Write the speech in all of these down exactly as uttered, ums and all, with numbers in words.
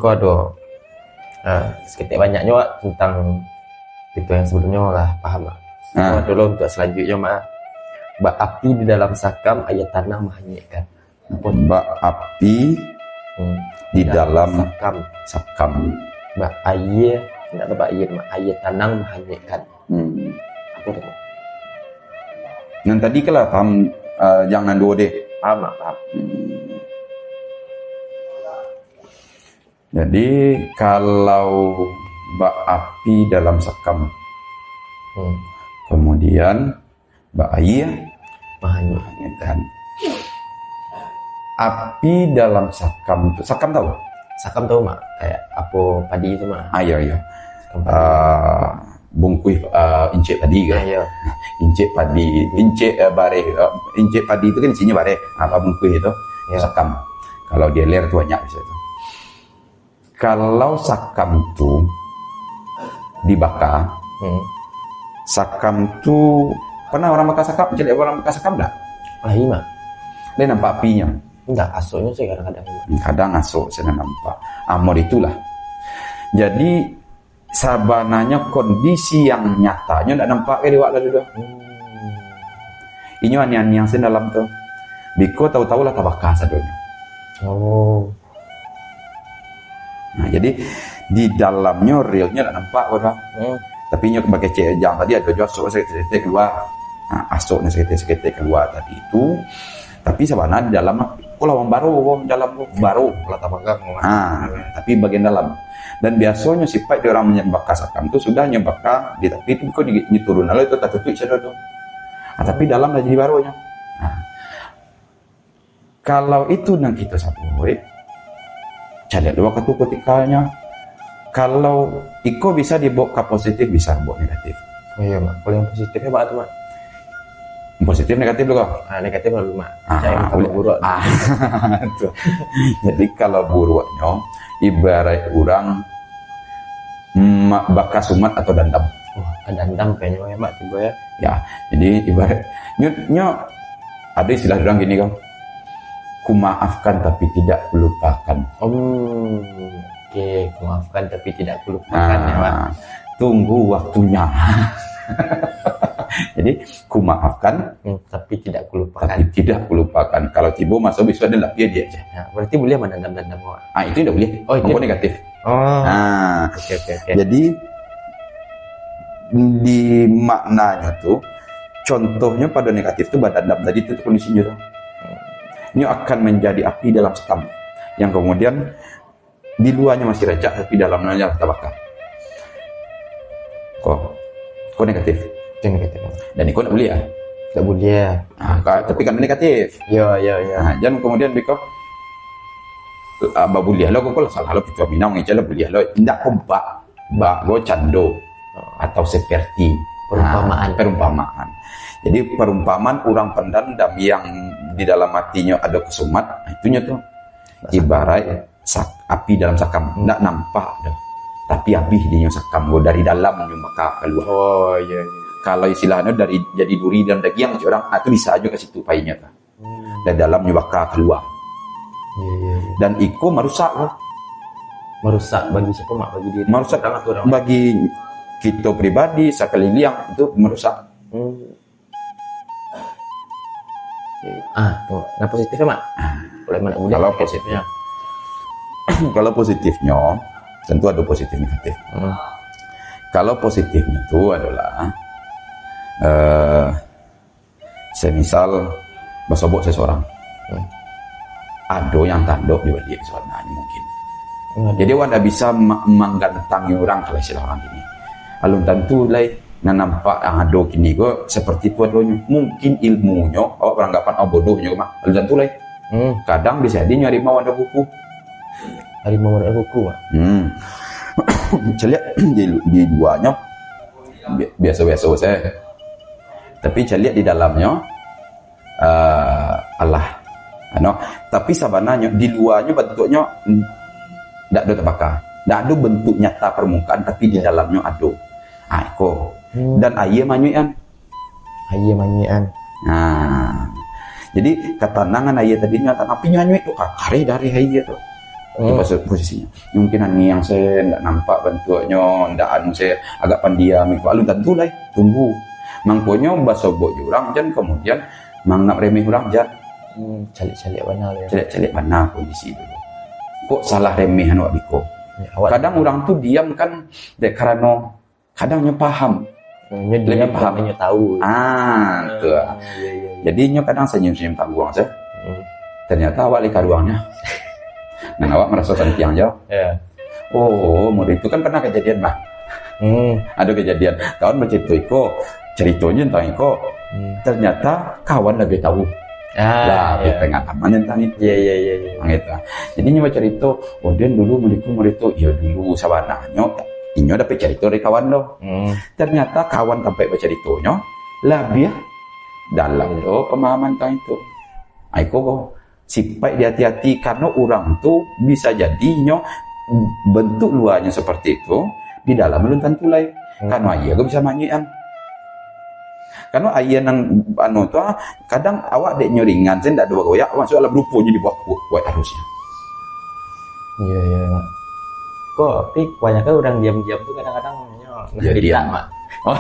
Ko ado, ah, saketek banyaknyo, Mak, tentang itu yang sebelumnyo lah paham, Mak. Ah. Ko ado lo untuk selanjutnyo, Mak. Bak api di dalam sakam, aia tanah mahanyuikkan. Apo tu? Bak api Hmm. di Dalam dalam sakam. sakam. Bak aia, indak bak aia, Mak. Aia tanah mahanyuikkan. Hmm. Apo tu, Mak? Nan tadi kan lah paham, ah, jangan duo deh. Paham, Mak, paham. Hmm. Jadi, kalau bak api dalam sakam, Hmm. kemudian bak aia Mahanyuik. mahanyuikkan. Api dalam sakam tu, sakam tahu? Sakam tahu, Mak. Kayak apo padi tu, Mak. Ah, iyo, iyo. Sakam padi. Ah, bungkuih, ah, incek padi kan? Ah, iyo. Incek padi, incek, eh, bareh, eh, incek padi tu kan isinyo bareh. Apa bungkuih itu? Iyo. Sakam. Kalau di Ilir tu banyak di situ. Kalau sakam tu dibaka, Hmm. sakam tu, pernah urang baka sakam? Caliak urang baka sakam ndak? Ah, iyo, Mak. Lai nampak apinyo? Indak, asoknyo sajo kadang-kadang. Kadang asok sajo nampak. Amun itulah. Jadi, sabananyo kondisi yang nyatanyo ndak nampak ka di awak lah tu. Hmm. Inyo aniang-aniang sajo dalam tu. Biko tahu-tahu lah tabaka sadonyo. Oh. Nah, jadi di dalamnyo realnyo ndak nampak ko doh. Hmm. Tapi inyo bakecek ejang tadi ado juo asok saketek-saketek kalua. Nah, asoknyo saketek-saketek kalua tadi tu. Tapi sabananyo di dalam ko lawang baro ko, dalam ko baro. Lah tabaka ko. Ah, tapi bagian dalam. Dan biasonyo sipaik di urang manyambah ka sakam tu, sudah nyo baka di tapi tu ko di, di turun lalu tu tatutuik sado tu. Ah, tapi dalam lah jadi baronyo. Nah, kalau itu nan kito sabuik, caliak dulu wakatu kutikanyo. Kalau iko bisa dibaok ka positif, bisa baok negatif. Oh iyo, Mak. Kalau yang positifnyo baa tu, Mak? Positif negatif dulu ko? Ah, negatif dulu, Mak. Ah, Cari yang buruak. Ah, tu. Jadi kalau buruaknyo, ibaraik urang ma-, baka sumat atau dandam. Wah, ka dandam kayaknyo, ya, Mak, tibo, ya. Ya, jadi ibarat nyo, nyo ado istilah urang gini kan. Kumaafkan tapi tidak kulupakan. Hmm, oke, kumaafkan tapi tidak kulupakan, ya, Mak. Ah, tunggu waktunya. Jadi, kumaafkan Hmm, tapi tidak kulupakan. tapi tidak kulupakan. Kalau tibo maso bisuak, ado lah, biar dia aja. Ya, berarti boleh mandandam-dandam, Mak? Ah, itu tidak boleh. Oh, itu Mangko tidak. negatif. Oh. Ah. Oke, oke, oke. Jadi, di maknanyo tu, contohnyo pado negatif tu badandam tadi tu, tu kondisinyo tu. Nyo akan manjadi api dalam sakam. Yang kemudian di luanyo masih rancak, tapi dalamnyo lah tabaka. Ko. Ko negatif. Itu negatif. Dan iko ndak buliah. Ndak buliah. Ah, ka-, tapi kan negatif. Yo, yo, yo. Ah, jan kemudian biko, ah, babuliah lo, ko, ko lah salah lo, pituah Minang, ngica lah buliah lo. Indak kompak. Ba, ko cando. Oh. Atau seperti. Perumpamaan. Ah, perumpamaan. Jadi, perumpamaan urang pandandam yang di dalam hatinyo ado kasumat, nah, itunyo tu. Ibarat sak-, api dalam sakam, Hmm. ndak nampak doh. Tapi abih dinyo sakam ko, dari dalam nyo maka kalua. Oh, iya, iya. Kalau istilahnyo dari, jadi duri dalam dagiang, cik urang, ah, tu bisa ajo ka situ painyo tu. Hmm. Dari dalam nyo baka kalua. Iya, iya, iya. Dan iko marusak ko. Marusak bagi siapa, Mak? Bagi diri Marusak orang atau orang? bagi kito pribadi, sakaliliang, itu marusak. Hmm. Ah, tu. Nah, positifnyo, Mak? Ah. Kalau emang nak buliah, Kalau positifnyo. positifnyo. Kalau positifnyo, tentu ada positif negatif. Hmm. Kalau positifnyo tu adalah, eh, semisal basobok seseorang. Hmm. Ado yang tandok di balik sabananyo mungkin. Hmm. Jadi, awak ndak bisa ma-, manggantangi urang, kalau istilah urang kini. Alun tantu lai nan nampak yang ado kini ko seperti tu adonyo. Mungkin ilmunyo, awak beranggapan, "Ah, bodohnyo mah." Alun tantu lai. Hmm. Kadang bisa jadi nyo harimau ado kuku. Harimau ado kuku, Mak? Hmm. Caliak di, di luanyo, bi-, biaso-biaso sajo. Tapi caliak di dalamnyo, eh, alah. Ano, tapi sabananyo di luanyo bantuaknyo, mm, ndak ado tabaka. Ndak ado bentuk nyata permukaan, tapi di dalamnyo ado. Ah, iko. Hmm. Dan aia manyuikan. Aia manyuikan. Nah. Jadi, katanangan aia tadi nyo, tapi nyo anyuik tu, ka-, kareh dareh aia tu. Itu Hmm. pas-, posisinyo. Mungkin angin yang se ndak nampak bantuaknyo, ndak anu se agak pandiam, iko alun tantu lai. Tunggu. Mangkonyo basobok jo urang, jan kemudian manganggap remeh urang, jan. Hmm, caliak-caliak bana tu, yo. Caliak-caliak bana kondisi tu. Kok salah remeh anu awak beko? Ya, awak Kadang urang tu diam kan, dek karano kadang nyo paham. Hmm, nyo Lebih diam paham. karano nyo tahu. Ah, tu. Ah, iya, iya, iya. Jadi nyo kadang senyum-senyum tangguang se. Hmm. Ternyata awak lai karuangnyo. Nan awak maraso santiang jo. Ya. Oh, model itu kan pernah kejadian, bah. Hmm. Ada kejadian. Kawan bacarito iko, caritonyo tentang iko. Hmm. Ternyata kawan lagi tahu. Ah, Lah, ya. pengalaman tentang itu. Ya, ya, ya, ya. Nah, gitu. Jadi, nyo bacarito, "Oh, den dulu model itu, model itu." Iyo, dulu sabananyo, inyo dapek carito dari kawan tu. Hmm. Ternyata kawan tampek bacaritonyo, labiah dalam Iya. tu pemahaman tentang itu. Ah, iko sipaik di hati-hati, karano urang tu bisa jadi nyo bentuk luarnyo seperti itu, di dalam belum tantu lai. Hmm. Karano aia ko bisa manyuikan. Karano aia nan anu tu, ah, kadang awak dek nyo ringan, se ndak ado bagoyak, masuak dalam ruponyo di bawah kuat, kuat arusnyo. Iya, iya, Mak. Kok, tapi kebanyakan urang diam-diam tu kadang-kadang nyo nah Iya, litak, diam. Mak. Oh.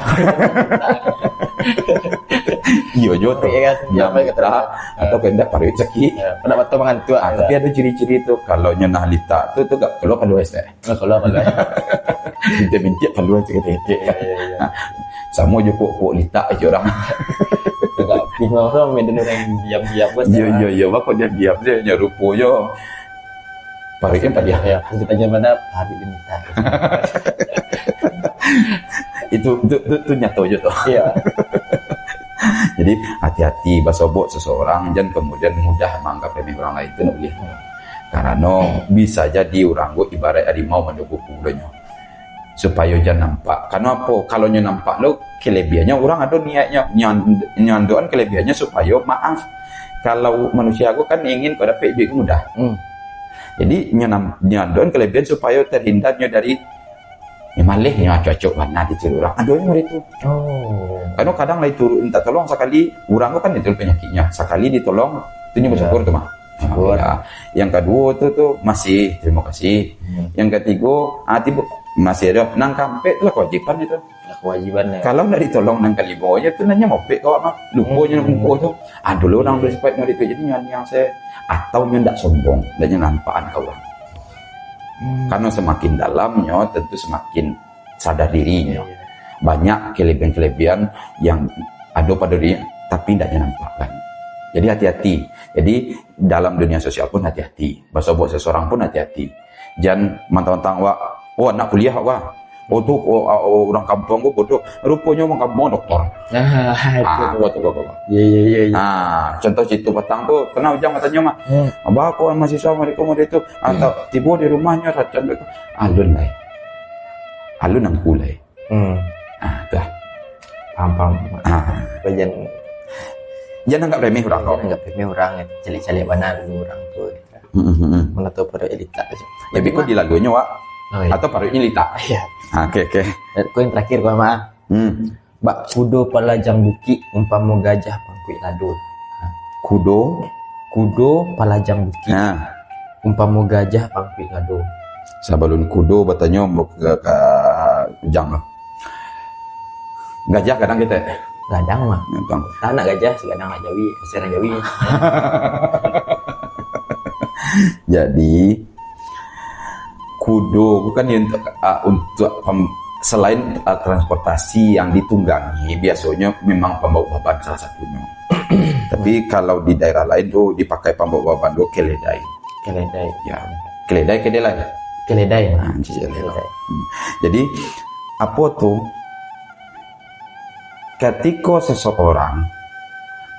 Iyo jo tu. Iya kan? Diam Sampai ke litak, terang. atau kena paruik sakit. Ya, pendak batua mangantuak Ah, ya. tapi ada ciri-ciri tu. Kalau nyo nah litak tu, tu gak keluar paluh estek. Nah, kalau, kalau. Bintik-bintik paluh estek. Iya, iya, iya. Nah, samo jo kuak-kuak litak je orang. Agak bingung tu, medan orang diam-diam, bos, Iya, ya. iya, iya. Bako diam-diam je, nyo rupo jo. Paruik kan padiah. Ya, pas ditanya mana, paruik diminta. Itu, itu, itu, itu nyato je tu. Iya. Jadi, hati-hati basobok seseorang, jan kemudian mudah manganggap remeh orang lain tu, ndak boleh. Hmm. Karano bisa jadi urang tu ibarat harimau mandogo pulonyo. Supayo jan nampak. Karano apo? Kalau nyo nampak tu, kelebiahannyo urang ado niatnyo, nyo, nyo andokan kelebiahannyo supayo maaf. Kalau manusia ko kan ingin ko dapek duit ko mudah. Hmm. Jadi, nyo nam-, nyo andokan kelebihan supayo terhindar nyo dari, nyo maleh nyo acok-acok bana dicari urang. Ado nyo dari tu. Oh. Karano kadang lai turun minta tolong sakali, urang ko kan itu panyakiknyo. Sakali ditolong, tu nyo Ya. bersyukur tu mah. Syukur. Alhamdulillah. Yang kaduo tu, tu masih, terima kasih. Hmm. Yang katigo, ah, tibo, masih ado. Nang kaampek tu lah kewajiban itu. Lah kewajiban, ya. Kalau ndak ditolong nang kalimo, yo tu nyo mopek ka awak mah. Lupo nyo Hmm. muko tu. Ah, dulu urang Iya. bersifat nyo itu. Jadi nyo yang se-, atau nyo ndak sombong, ndak nyo nampakan ka urang. Hmm. Karano semakin dalam nyo, tentu semakin sadar diri nyo. Iya. Banyak kelebihan-kelebihan yang ado pado diri, tapi ndak nyo nampakkan. Jadi hati-hati. Jadi dalam dunia sosial pun hati-hati. Basobok seseorang pun hati-hati. Jan mantang-mantang wak, "Oh, anak kuliah wak." "Oh, tu, oh, oh, oh, urang kampuang ko bodoh." Ruponyo urang kampuang doktor. Ah, itu Ah, tu. Ko tu, ko, ko, ko. Iya, iya, iya, iya. Ah, contoh situ patang tu, pernah Ujang batanyo mah. Hmm. "Abah, ko mahasiswa mereka model itu." Ah, Hmm. tak, tibo di rumahnyo, racan mereka. Alun lai. Alun angku lai. Hmm. Ah, tu lah. Paham, paham. Ah. Kau jan Jan anggap remeh urang ko. Jan anggap remeh urang, caliak-caliak bana dulu urang tu. Hmm, hmm, hmm. Mano tu paruik litak. Jadi, ko dilalunyo, wak? Oh, iya. Atau paruiknyo litak? Iya. Ah, oke, oke. Ko yang terakhir, ko, Mak. Hmm. Bak kudo palajang bukik, umpamo gajah pangkuik lado. Kudo? Kudo palajang bukik. Nah. Umpamo gajah pangkuik lado. Sabalun kudo batanyo ka, ka Ujang tu. Gajah gadang kito? Gadang mah. Gadang. Tanak gajah, sagadang anak jawi, sasirang jawi. Jadi, kudo tu kan untuk, ah, untuk pem-, selain, ah, transportasi yang ditunggangi, biasonyo memang pambawa baban salah satunyo. Tapi kalau di daerah lain tu dipakai pambawa baban tu keledai. Keledai. Ya. Keledai, kedelai. Keledai. Ah, keledai. Keledai. Hmm. Jadi, apo tu? Katiko seseorang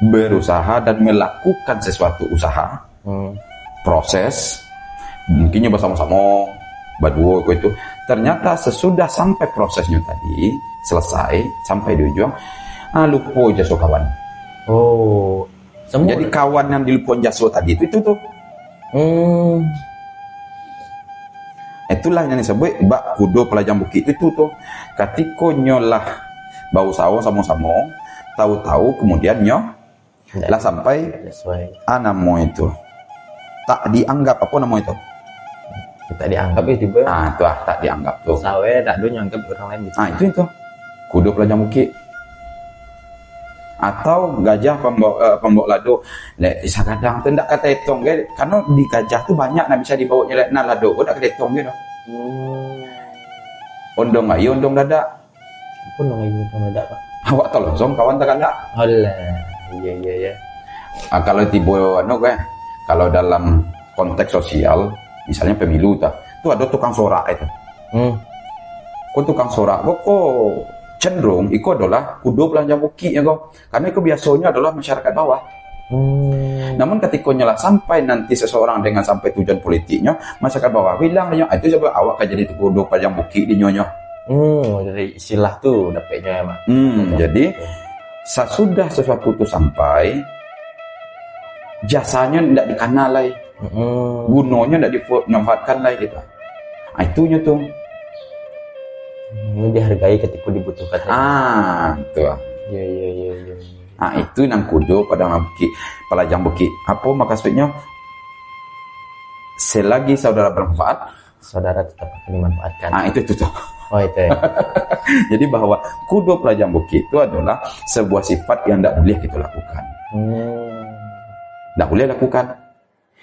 berusaha dan melakukan sesuatu usaha, Hmm. proses, mungkin nyo basamo-samo, baduo ko itu. Ternyata sesudah sampai prosesnyo tadi, selesai, sampai di ujuang, ah, lupo jaso kawan. Oh, semua Jadi, dah. kawan yang dilupoan jaso tadi tu, itu tu. Hmm. Itulah yang disabuik bak kudo palajang bukik tu, itu tu. Katiko nyo lah bausaho samo-samo, tahu-tahu kemudian nyo Ndak lah sampai sesuai. Ah, namo itu. Tak dianggap, apo namo itu? Tak dianggap ya tibo. Ah, tu lah, tak dianggap tu. Saweh, tak ado nyanggap urang lain gitu. Ah, itu, itu. Kudo palajang bukik. Atau gajah pambawa, eh, pambawa lado. Lek sagadang tu ndak ka taetong ge. Karano di gajah tu banyak nan bisa dibawa nyo, lek nan lado ko ndak ka taetong ge doh. Hmm. Ondong aia, ondong dadak. Apo nan ingin kamu dak, Pak? Awak talonsong kawan tagalak. Alah, iya, iya, iya. Ah, kalau tibo anu, kan, kalau dalam konteks sosial, misalnya pemilu tah, tu ado tukang sorak itu. Hmm. Ko tukang sorak ko, ko cenderung iko adalah kudo palajang bukik ko. Karena iko biasonyo adalah masyarakat bawah. Hmm. Namun, katiko nyo lah sampai nanti seseorang dengan sampai tujuan politiknyo, masyarakat bawah bilang nyo, "Ah, itu sebab awak ka jadi kudo palajang bukik di nyo nyo." Hmm, dari istilah tu dapatnyo ya, Mak. Hmm, jadi, sasudah sesuatu tu sampai, jasanyo ndak dikanal lai. Hmm. Gunonyo ndak dimanfaatkan lai gitu. Ah, itunyo tu. Hmm, dihargai ketika dibutuhkan. Ah, tu lah. Ya, ya, ya, ya. Ah, itu nan kudo palajang bukik, palajang bukik. Apo maksudnyo? Selagi saudara bermanfaat, saudara tetap akan dimanfaatkan. Ah, itu, itu, tu. Oh, itu ya. Jadi bahwa kudo palajang bukik itu adalah sebuah sifat yang ndak boleh kita lakukan. Hmm. Ndak boleh lakukan.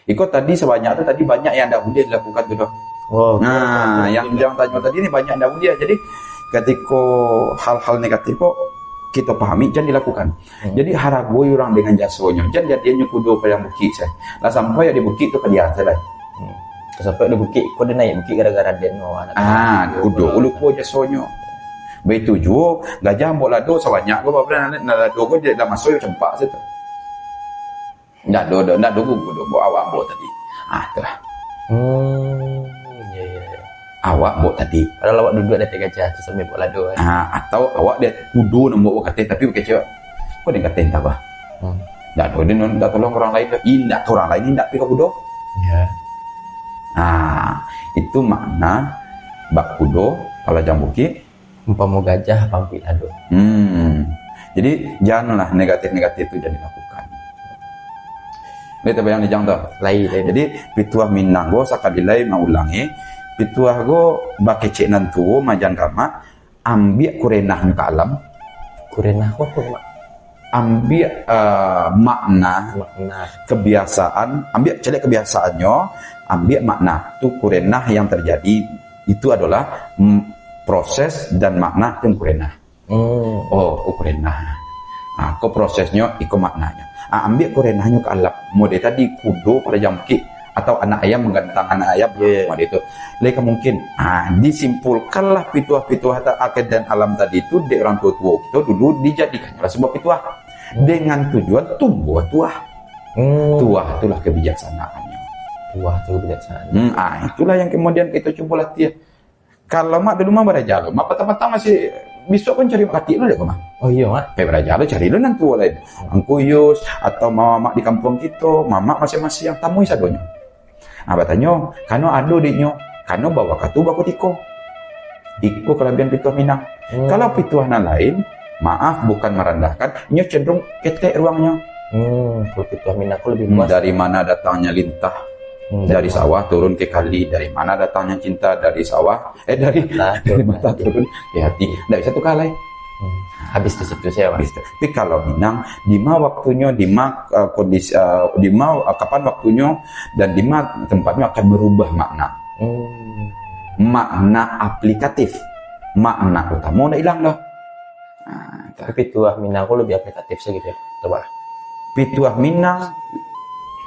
Iko tadi sabanyak tu, tadi banyak yang ndak boleh dilakukan tu doh. Oh, nah, betul, betul, yang betul. Ujang tanyo tadi ni banyak ndak boleh. Jadi, katiko hal-hal negatif ko kita pahami, jan dilakukan. Hmm. Jadi, haragoi urang dengan jasonyo. Jan jadiannyo kudo palajang bukik se. Lah sampai di bukik tu ka dian se lai. Hmm. Sampai di bukik, ko dia naik bukik gara-gara den, oh, anak. Ah, kudo, lupo jasonyo. Baitu juo, gajah ambo lado sabanyak ko, bapak nan lado ko, dia dah masuk, yo campak se tu. Ndak ado, ndak ado gugu doh, bawa awak ambo tadi. Ah, tu lah. Hmm, iya, iya, iya. Awak ambo tadi. Padahal awak duduak di ateh gajah tu sambil bawa lado, kan. Ah, atau awak di kudo nan bawa kateh, tapi bakecek, "Kok di kateh entah bah?" Hmm. Ndak ado, dia ndak tolong urang lain doh. Indak ka urang lain, indak pi ka kudo. Ya. Ah, itu makna bak kudo, palajang bukik, umpamo gajah pambuik lado. Hmm. Jadi, janlah negatif-negatif tu jan dilakukan. Lai tabayang di Jang tu? Lai, lai. Jadi, pituah Minang ko sakali lai maulangi, pituah ko bakecek nan tuo, majan gamak, ambiak kurenahnyo ka alam. Kurenah ko apo, Mak? Ambiak, eh, makna, makna, kebiasaan, ambiak caliak kebiasaannyo, ambiak makna. Tu kurenah yang terjadi, itu adalah, mm, proses dan makna tu kurenah. Hmm. Oh, ko kurenah. Ah, ko prosesnyo, iko maknanyo. Ah, ambiak kurenahnyo ka alam. Model tadi, kudo palajang bukik, atau anak ayam manggantang anak ayam, ya, ya, model tu. Lai ka mungkin. Ah, disimpulkanlah pituah-pituah ta-, akan dan alam tadi tu dek urang tuo-tuo kito dulu, dijadikannyo lah sabuah pituah. Hmm. Dengan tujuan tumbuah tuah. Hmm. Tuah tu lah kebijaksanaannyo. Tuah tu kebijaksanaan. Hmm, ah, itulah yang kemudian kito cubo latiah. Kalau mak di rumah baraja lo, mak patang-patang masih, bisuak pun cari mak katik lo dek ko, Mak. Oh, iyo, Mak. Pai baraja lo, cari lo nan tuo lain. Angku Yus, atau mamak di kampuang kito, mamak masing-masing yang tamui sadonyo. Ah, batanyo, kano ado dek nyo, kano bawakatu bakutiko. Iko kalabiahan pituah Minang. Hmm. Kalau pituah nan lain, maaf, bukan marandahkan, inyo cenderung ketek ruangnyo. Hmm, kalau pituah Minang ko lebih luas. Hmm, dari mana datangnya lintah? Hmm, dari sawah turun ke kali. Dari mana datangnya cinta? Dari sawah, eh, dari, dari mata turun ke hati. Ndak bisa tuka lai. Hmm. Habis di situ sajo, Mak. Habis tu. Tapi kalau Minang, di ma waktunyo, di ma, eh, kondisi, eh, di ma, eh, kapan waktunyo, dan di ma tempatnyo akan merubah makna. Hmm. Makna aplikatif. Makna utamo ndak ilang doh. Nah, tu. Tapi pituah Minang ko lebih aplikatif sajo gitu, ya. Coba. Pituah Minang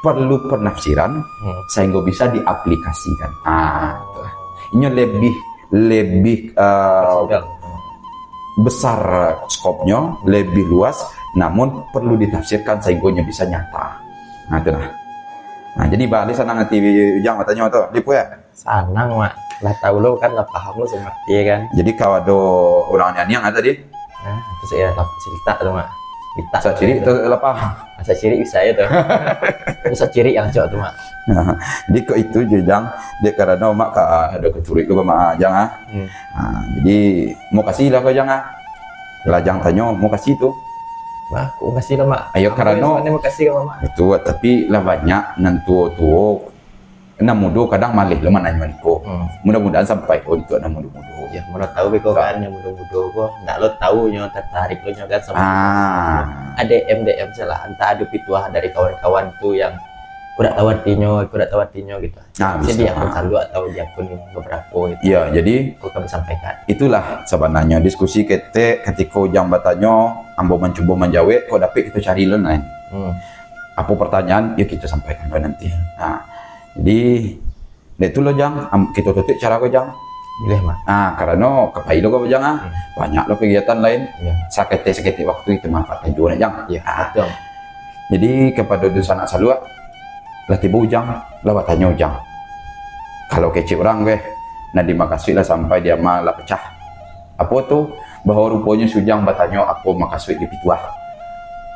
perlu penafsiran, hmm, sehingga bisa diaplikasikan. Ah, tu. Inyo lebih, lebih, eh, fleksibel, besar skopnyo, lebih luas, namun perlu ditafsirkan sehingga inyo bisa nyata. Nah, tu nah. Nah, jadi baliak sanang ati Ujang batanyo tu, Lipu, ya? Sanang, Mak. Lah tahu lo kan, lah paham lo, sumangarti kan. Jadi, kalau ado urang nyanyiang tadi? Nah, itu saya lap-, cerita tu, Mak. Cerita. Sacirik tu lah paham. Sacirik bisa ya tu. Itu sacirik yang cok tu, Mak. Nah, jadi kok itu je, Jang. Dek karano Mak ka ado kacurik tu, Mak, Jang, ah. Hmm. Ah, jadi, makasih lah ko, Jang, ah. Lah Jang tanyo, makasih tu. Mak, kok makasih lah, Mak. Ayo, karano makasih ka Mamak. Betul, tapi lah banyak nan tuo-tuo nan mudo kadang maleh lo mananyo niko. Hmm. Mudah-mudahan sampai ko untuak nan mudo-mudo. Ya, mana tahu beko kan yang mudo-mudo ko, ndak lo tahu nyo tertarik lo nyo kan sama. Ah. Ada M D M salah, entah ada pituah dari kawan-kawan tu yang kurang tahu artinyo, kurang tahu artinyo gitu. Nah, Jadi bisa. Akun saluak atau di akun beberapa gitu. Ya, jadi Aku akan sampaikan. Itulah sabananyo diskusi ketek ketika Ujang batanyo, ambo mancubo manjawek, kok dapek kito cari lo lain. Hmm. Apa pertanyaan, ya kito sampaikan lo nanti. Nah, jadi, dek tu lo Jang, am- kito tutup acara ko Jang. Boleh mah. Ah, karano kapai lo ko Jang ah. Hmm. Banyak lo kegiatan lain. Ya. Saketek-saketek waktu itu manfaatkan juo nak Jang. Ya, Ah. betul. Jadi kepada dunsanak saluak, lah tibo Ujang, lah batanyo Ujang. Kalau kecek urang weh, nan dimakasuik lah sampai, diama lah pacah. Apo tu? Bahwa ruponyo si Ujang batanyo apo makasuik di pituah.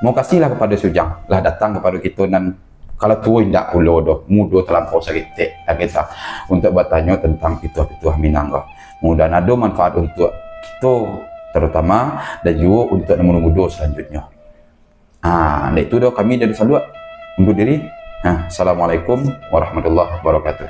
Mokasihlah kepada si Ujang, lah datang kepada kito nan kalau tuo indak pulo doh, mudo talampau saketek, lah kita, untuk batanyo tentang pituah-pituah Minang ko. Mudah-mudahan ado manfaat untuk kito terutama, dan juo untuk nan mudo-mudo selanjutnyo. Ha, dek itu doh kami dari Saluak undur diri. Ha, Assalamualaikum warahmatullahi wabarakatuh.